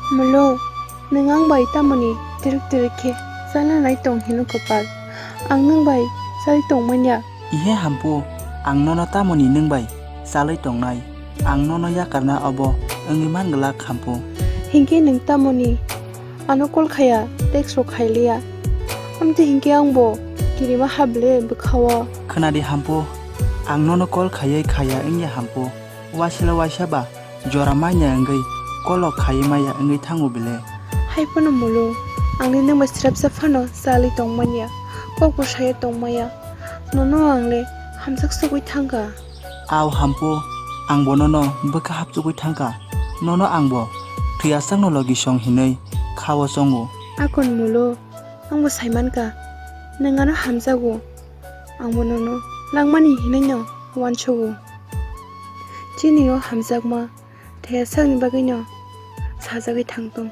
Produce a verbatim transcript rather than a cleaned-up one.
Mulo, nwng ang bai tamoni tirik tirik khe chalanai tong hino kwpal? Ang nwng bai chali tongmanya. Ihe Hampu, ang nono tamoni nwng bai chalwi tongnai? Ang nono yakarna obo wngwi man glak, Hampu. Hinkhe nwng tamoni ano call khaya, text rok khailiya? Amtwi hinkhe angbo kirima hable bwkhao. Khwnadi Hampu, ang nono call khaiwi khaya wngya, Hampu. Waisalo waisa ba jora manya wngwi kolok khaiwi maya wngwi thango bile. Hai phano Mulo, angni nwng bai srapsa phano chalwi tongmanya, kokbo saya tongmaya. Nono ang le hamjak sugwi thangkha. Ao Hampu, angbo nono bwkha hapchugwi thangkha. Nono angbo thwi aswkno logi song hinwi khao chongo. Akon Mulo, angbo saimankha, nwng ano hamjago. Angbo nono langmani hinwino uansugo. Chini o hamjakma thaya sakni bagwino sajagwi thangtong.